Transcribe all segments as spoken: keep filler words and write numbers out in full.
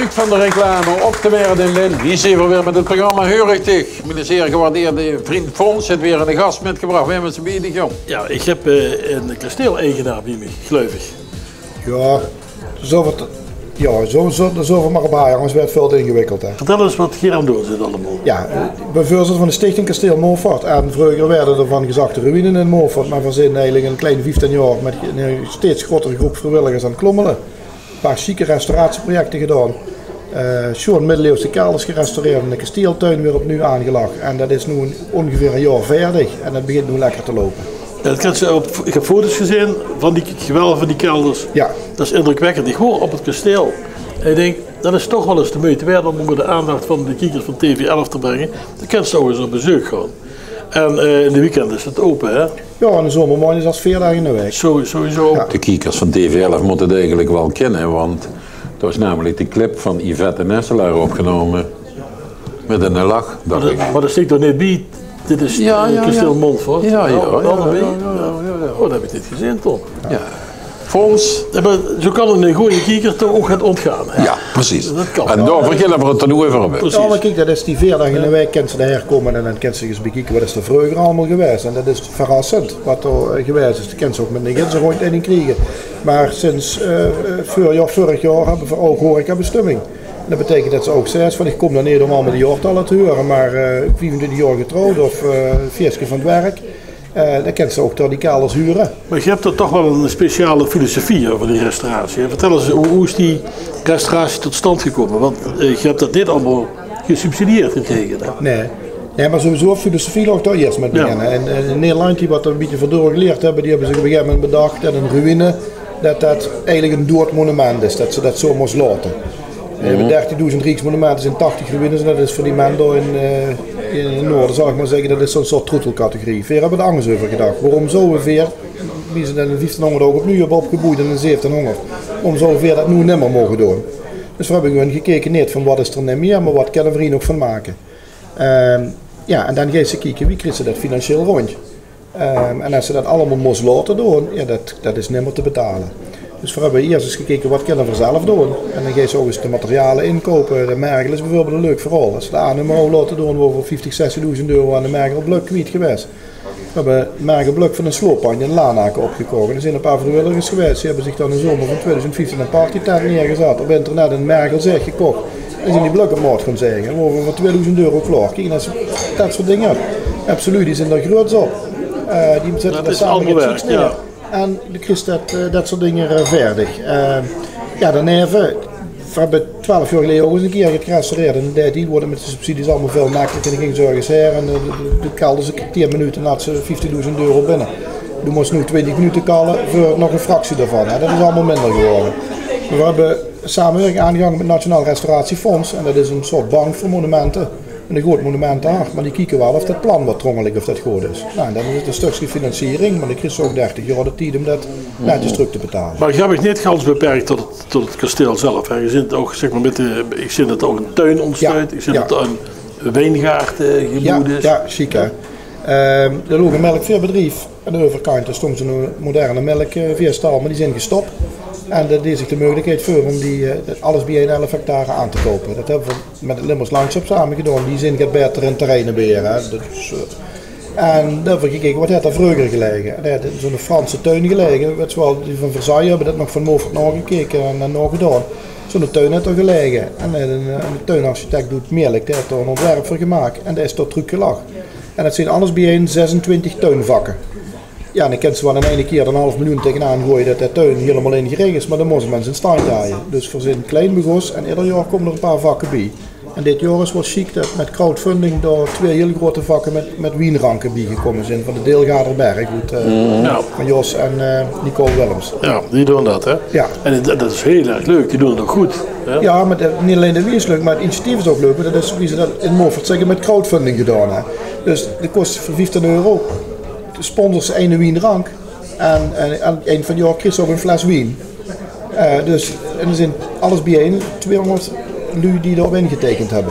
Van de reclame op de Werd in Lin. Hie zien v'r weer mit 't programma Heurig Dich. Miene zeer gewaardeerde vriend Fons haet weer 'ne gas mitgebrach. Wae is 'r bie dich, jóng? Jao, ich höb, eh, 'ne kasteeleigenaar bie mich, geluif ich. Jao, zo wat, jao, zo, zo, zo van mer 'n paar, jóng, 't weurt väöl te ingewikkeld, hè. Vertèl ins wat geer aan 't doon zeet allemaol. Jao, ich bön veurzitter van de Stichting Kasteel Moffert. En vreuger woorte d'r van gezag de ruïne in Moffert, mer v'r zeen eigelik in 'n klein vieftien jaor mit 'n steeds groter groep vriewilligers aan 't klómmele. 'n Paar sjieke restauratieprojecte gedaon. Eh, sjoon middeleeuwse kelders gerestaureerd en de kasteeltuin weer opnuuj aangelag. En dat is noe óngeveer ein jaor veerdig en dat begint noe lekker te loupe. Jao, dat kins se op, ich höb foto's gezeen van die, geweldig, van die kelders. Jao. Dat is indrukwekkend. Ich woor op 't kasteel. En ich dink, dat is toch waal ins de meujte waerd óm ónger de aandach van de kiekers van T V elf te bringe. Dan kins se ouch ins op bezeuk gaon. En, eh, in de weekend is 't ope, hè? Jao, in de zomermaondj is dat veer daag in de waek. Zo-, sowieso. Jao. De kiekers van T V elf mótte 't eigelik waal kinne, want dat is namelik de clip van Yvette Nesselaer opgenómme. Mit 'ne lach, dach ich. Mer dat, mer dat steit d'r neet bie. Dit is, eh, Kasteel Moffert. Jao, jao, jao. Oh, dat höb ich neet gezeen, Ton. Jao. Fons. Jao, mer zo kan 'ne gooje kieker toch ouch get óntgaon, hè? Jao, precies. Dat kan. En dao vergille v'r 't d'r noe euver höbbe. Precies. Jao, mer kiek, dat is die veer daag in de waek, kins se d'r haer kómme en dan kins se ins bekieke wat is d'r vreuger allemaol gewaes. En dat is verrassend wat d'r, eh, gewaes is. Dan kins se ouch mit 'ne ginse róndjleiding kriege. Mer sinds, eh, veurjaor, veurig jaor höbbe v'r ouch horecabestemming. En dat beteikent dat se ouch zaes van: ich kóm dao neet óm allemaol de jaortalle te hure, mer, eh, viefentwintig jaor getrouwd of, eh, feeske van 't werk. Eh, dan kins se ouch dao die kelders hure. Mer geer höb d'r toch waal 'n speciale filosofie euver die restauratie, hè? Vertèl ins, wie, wie is die restauratie tot stand gekómme? Want, eh, geer höb dat neet allemaol gesubsidieerd gekrege, hè? Nae. Nae, mer sowieso filosofie loog dao iers mit beginne. Jao. En, en in Nederland, die wat d'r 'n bietje van deur geleerd höbbe, die höbbe zich op 'n gegaeve moment bedach dat 'n ruïne, dat dat eigelik 'n doead monument is, dat se dat zo mós laote. Eh, v'r höbbe dertigdoezend rieksmonumente, zeen tachtig ruïnes en dat is veur die man dao in, eh, in 't noorde, zal ich mer zègke, dat is zo'n soort troetelcategorie. Veer höbbe d'r angers euver gedach. Waorom zouwe veer, wie ze dat in vieftienhóngerd ouch opnuuj höbbe opgeboewd en in zeventienhóngerd, waorom zouwe veer dat noe nimmer moge doon? Dus veer höbbe gewoon gekeke, neet van wat is d'r neet mie, mer wat kinne veer hie nog van make? Ehm, jao, en dan geis se kieke, wie kriegs se dat financieel róndj? Ehm, en es se dat allemaol mós laote doon, jao, dat, dat is nimmer te betale. Dus veer höbbe iers ins gekeke, wat kinne veer zelf doon? En dan geis se ouch ins de materiale inkoupe. De mergel is bieveurbeeld e leuk verhaol. Es se de aannemer wouw laote doon, wore v'r vieftig, zestigdoezend euro aan de mergelblök kwiet gewaes. Veer höbbe mergelblök van 'n slooppanj in Lanaken opgekoch. En d'r zeen e paar vriewilligers gewaes, die höbbe zich dan in de zomer van tweedoezend vieftien 'n partytent neergezat, op internet 'n mergelzaeg gekoch. En zeen die blök op maot gaon zaege. En wore v'r veur tweedoezend euro klaor. Kiek, en dat, dat soort dinger. Höbs se luuj, die zeen dao gruuets op. Eh, die zitte dao same mit fiets neer. En doe kriegs dat, eh, dat soort dinger, eh, vaerdig. Eh, jao, daoneve, veer höbbe twelf jaor geleje ouch ins 'ne kier get gerestaureerd. En in dae tied woort 't mit de subsidies allemaol väöl mekkeliker. En dan gings se örges haer en, eh, de, de, de kalders 'n kerteer, minute, en hads se vieftigdoezend euro binne. Doe mós noe twintig minute kalle veur nog 'n fractie daovan, hè. Dat is allemaol minder gewore. Mer veer höbbe samewirking aangegange mit 't Nationaal Restauratiefonds. En dat is 'n soort bank veur monumente. En de groot monumente hart, mer die kieke waal of dat plan wat d'r ónger ligk, of dat good is. Nou, en dan is 't e stökske financiering, mer dan kriegs se ouch dertig jaor de tied óm dat netjes trök te betale. Mer geer höb uch neet gans beperk tot 't, tot 't kasteel zelf, hè. Geer zeet ouch, zègk mer, mit de, ich zeen dat d'r ouch 'nen tuin óntsteit, ich zeen dat d'r 'ne wiengaard, eh, geboewd is. Jao, sjiek, hè. Ehm, d'r loog e melkveebedrief aan de euverkantj, dao stóng zo'n moderne melkveestal, mer die zeen gestop. En dat deeg zich de meugelikheid veur óm die, eh, dat alles biejein elf hectare aan te koupe. Dat höbbe v'r mit 't Limburgs Landschap same gedaon. Die zeen get baeter in terreine beheere, hè. Dat is, eh, en dao höbbe v'r gekeke, wat haet d'r vreuger gelaege? En dao haet zo'n Franse tuin gelaege. Wèts se waal, die van Versailles höbbe dat nog van Moffert naogekeke en, en naogedaon. Zo'n tuin haet d'r gelaege. En, eh, 'ne, 'ne tuinarchitect oet Meerlik, dae haet dao 'n óntwerp veur gemaak. En dae is dao trökgelag. En dat zeen alles biejein zesentwintig tuinvakke. Jao, en dan kins se waal in eine kier d'r 'n haaf miljoen tegenaan goeaje dat de tuin hielemaol ingerich is, mer dan mós se 'm ins in stand haje. Dus veer zeen klein begós en eder jaor kómme d'r e paar vakke bie. En dit jaor is waal sjiek dat mit crowdfunding dao twee hiel groeate vakke mit, mit wienranke biegekómme zeen van de Deelgaarder Berg, good, eh, van Jos en, eh, Nicole Willems. Jao, die doon dat, hè? Jao. En dat, dat is hiel erg leuk, die doon 't ouch good, hè? Jao, mer de, neet allein de wien is leuk, mer 't initiatief is ouch leuk, want dat is, wie ze dat in Moffert zègke, mit crowdfunding gedaon, hè. Dus de kos veur vieftien euro, sponsors se eine wienrank. En, en, en eind van 't jaor kriegs se ouch 'n fles wien. Eh, dus, en d'r zeen alles biejein tweehóngerd luuj die d'r op ingeteikend höbbe.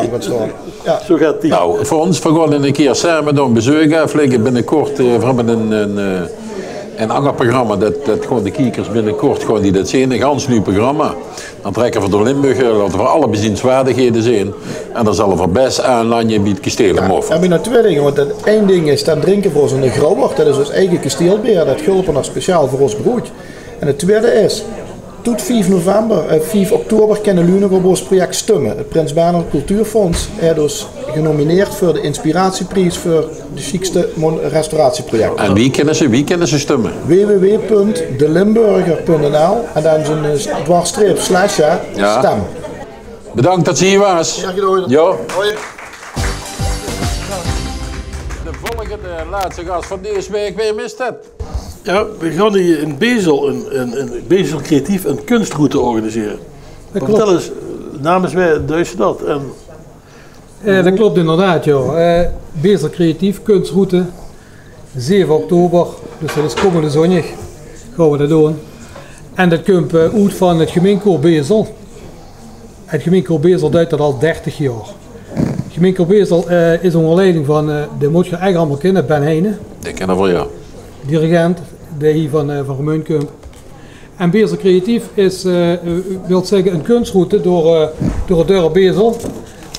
Jao. Zo geit die. Nou, veur ós, veer gaon 'ne kier same dao 'n bezeuk aaflègke binnekort. Eh, veer höbbe 'n, 'n, eh, 'n anger programma. Det, det gaon de kiekers binnekort gaon die det zeen. 'n Gans nuuj programma. Dan trèkke veer door Limburg, eh, laote veer alle bezienswaardighede zeen. En dan zalle veer bès aanlanje bie 't kasteel in Moffert. Jao, mer nog twee dinger, want det ein ding is, dan drinke veer ós 'ne Grauwert. Det is ós eige kasteelbeer, det gulpe veer nog speciaal veur ós broedj. En 't twiede is, tot vief november, eh, vief oktober kinne luuj nog op ós project stumme. 't Prins Bernhard Cultuurfonds haet ós genomineerd veur de inspiratiepries veur de sjiekste mon-, restauratieprojecte. En wie kinne ze, wie kinne ze stumme? W W W punt de limburger punt N L en dan zo'n, eh, dwarsstreep slash, jao, stem. Bedank det se hie waas. Graag gedaon. Jao. Hoi. De volgende, laatste gas van dees waek, wae is det? Jao, veer gaon hie in Bezel, in, in, in Bezel Creatief, 'n kunstroute organisere. Det klop. Vertèl ins, eh, namens wae duis se det? En Eh, det klop inderdaad, jao. Eh, Bezel Creatief, kunstroute, zeve oktober, dus det is kómmende zóndig, gaon veer det doon. En det kump, eh, oet van 't Gemeenkoor Bezel. 't Gemeenkoor Bezel duit det al dertig jaor. 't Gemeenkoor Bezel, eh, is ónger leiding van, eh, dae mót geer eigelik allemaol kinne, Ben Heijnen. Dae kinne veer, jao. Dirigent, dae hie van, eh, van Remunj kump. En Bezel Creatief is, eh, eh, wilt zègke 'n kunstroute door, eh, door 't dörp Bezel.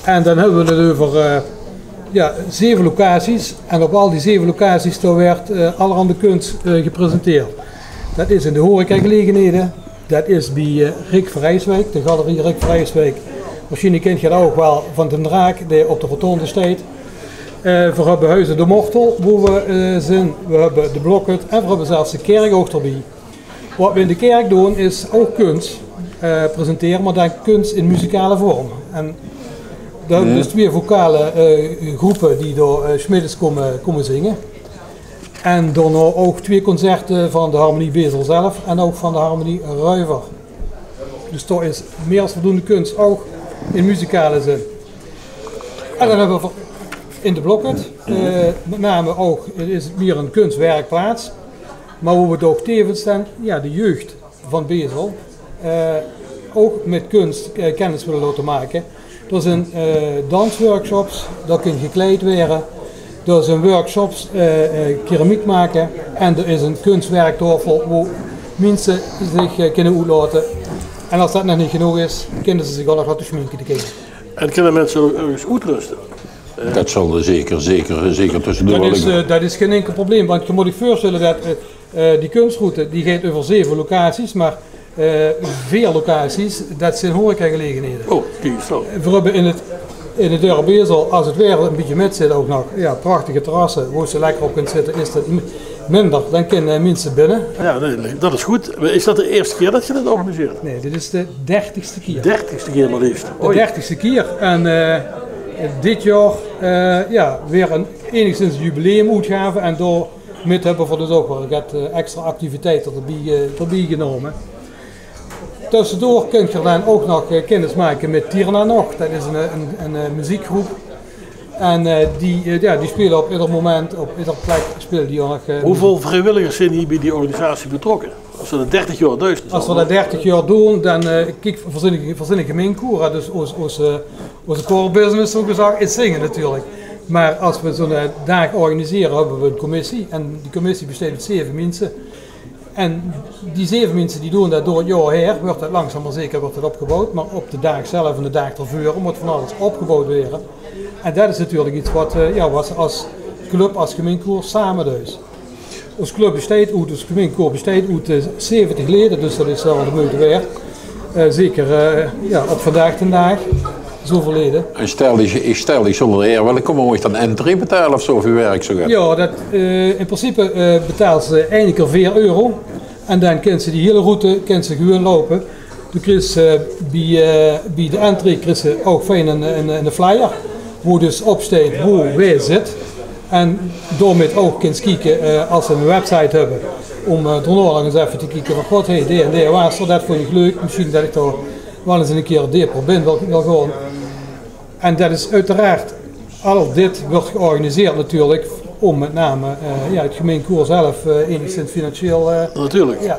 En dan höbbe veer 't euver, eh, jao, zeve locaties. En op al die zeve locaties, dao weurt, eh, allerhande kuns, eh, gepresenteerd. Det is in de horecagelegenhede. Det is bie, eh, Rick van Rijswijk, de galerie Rick van Rijswijk. Mesjiens kint geer det ouch waal van Den Draak, dae op de rotonde steit. Eh, veer höbbe Huize de Mortel, wo veer, eh, zeen. Veer höbbe de Blokhut en veer höbbe zelfs de kèrk ouch d'rbie. Waat v'r in de kèrk doon, is ouch kuns, eh, presentere, mer dan kuns in muzikale vorm. En dao höbbe v'r dus twieë vocale, eh, groepe die dao, eh, 's middes kómme, kómme zinge. En daonao ouch twieë concerte van de Harmonie Bezel zelf en ouch van de Harmonie Ruiver. Dus dao is mieë es voldoende kuns, ouch in muzikale zin. En dan höbbe v'r in de Blokhut, eh, mit name ouch, 't is mieë 'n kunswerkplaats, mer wo v'r ouch tevens dan, jao, de jeug van Bezel, eh, ouch mit kuns, eh, kennis wille laote make. Dao zeen, eh, dansworkshops, dao kint gekleid waere. Dao zeen workshops, eh, eh, keramiek make. En d'r is 'n kunswerktaofel wo minse zich, eh, kinne oetlaote. En es det nog neet genóg is, kinne ze zich ouch nog laote sjminke, de kinjer. En kinne minse ouch örges oetruste? Det zal zeker, zeker, zeker tössedoor waal ligke. Det is, eh, det is gein inkel probleem, want geer mót uch veursjtèlle det, eh, Eh, die kunsroute, die geit euver zeve locaties, mer, eh, veer locaties, det zeen horecagelegenhede. Oh, kiek ins aan. V'r höbbe in 't, In 't dörp Beesel, es 't waer e bietje mit zit ouch nog, jao, prachtige terrasse, wo ze lekker op kinne zitte, is det m-, minder. Dan kinne, eh, minse binne. Jao, nae, det is good. Is det de ierste kier det geer dit organiseert? Nae, dit is de dertigste kier. Dertigste kier mer leefs. De dertigste kier. En, eh, dit jaor, eh, jao, weer 'n enigszins jubileumooitgave. En dao mit höbbe v'r dus ouch waal get, eh, extra activiteite d'rbie, eh, d'rbie genómme. Tössedoor kint geer dan ouch nog, eh, kinnis make mit Tirna nog. Det is 'n, eh, 'n, 'n, eh, meziekgroep. En, eh, die, eh, jao, die speule op ieder moment, op ieder plek speule die ouch nog, eh, Wieväöl vriewilligers zeen hie bie die organisatie betrokke? Es v'r det dertig jaor doon, es v'r det dertig jaor doon, dan, eh, kiek, v'r zeen, v'r zeen 'n gemeenkoer, hè, dus ós, ós, eh, ós core business, zoe gezag, is zinge natuurlik. Mer es v'r zoe'n, eh, daag organisere, höbbe v'r 'n commissie. En die commissie besteit oet zeve minse. En die zeve minse die doon det door 't jaor haer, wuuert det langzaam mer zeker wuuert det opgeboewd. Mer op de daag zelf en de daag d'rveur mót van alles opgeboewd waere. En det is natuurlik get waat, eh, jao, waat v'r es club, es gemeenkoer same doon. Ós club besteit oet, ós gemeenkoer besteit oet, eh, zeventig lede, dus det is waal de meujte waerd. Eh, zeker, eh, jao, op vandaag den daag, zoeväöl lede. En stel, ich, ich stel, ich zal d'r haer wille kómme, mót ich dan entree betale of zoe, of wie wirk zoe get? Jao, det, eh, in principe, eh, betaals se eine kier veer euro. En dan kins se die hiel route, kins se gewoon loupe. Doe kriegs, eh, bie, eh, bie de entree kriegs se ouch fijn 'n, 'n, 'n flyer, wo dus op steit wo wae zit. En daomit ouch kins kieke, eh, es ze 'n website höbbe, óm, eh, daonao nog ins effe te kieke van: "God, hè, dae en dae waas d'r, det vónj ich leuk, mesjien det ich dao waal ins 'ne kier deper bin wil, wil gaon." En det is oeteraard, al dit wuuert georganiseerd natuurlik óm mit name, eh, jao, 't gemeenkoer zelf, eh, enigszins financieel, eh, Natuurlik. Jao,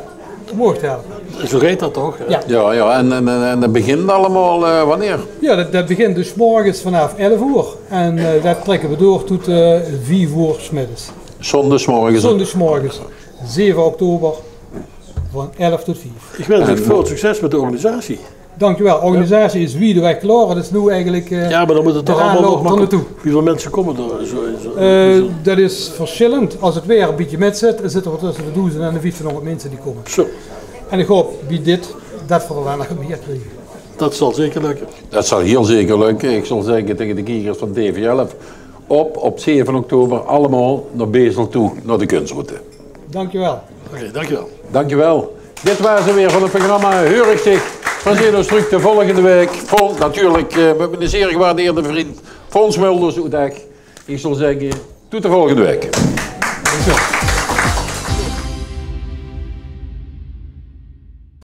omhoog te helpe. Zoe geit det toch, hè? Jao. Jao, jao. En, en, en, en det begint allemaol, eh, wanneer? Jao, det, det begint dus 's morges vanaaf elf oer. En, eh, det trèkke v'r door tot, eh, vief oer 's middes. Zóndigsmorges. Zóndigsmorges, zeve oktober, van elf tot vief. Ich wins uch väöl succes mit de organisatie. Dankjewel. Organisatie is wied weg klaor. Det is noe eigelik, eh, Jao, mer dan mót 't toch allemaol nog aanloup d'r naotoe. Wieväöl minse kómme d'r zoe, zoe, Eh, zoe? Det is versjillend. Es 't waer e bietje mit zit, dan zitte v'r tösse de doezend en de vieftienhóngerd minse die kómme. Zo. En ich haop bie dit det v'r d'r waal nog get mieë kriege. Det zal zeker lökke. Det zal hiel zeker lökke. Ich zal zègke taenge de kiekers van T V elf: op, op zeve oktober allemaol nao Beesel toe, nao de kunsroute. Dankjewel. Oké, dankjewel. Dankjewel. Dit waas 't weer van 't programma Heurig Dich. V'r zeen ós trök de volgende waek. Vol, natuurlik, eh, mit miene zeer gewaardeerde vrund Fons Mulders oet Ech. Ich zal zègke, tot de volgende waek. Dankjewel.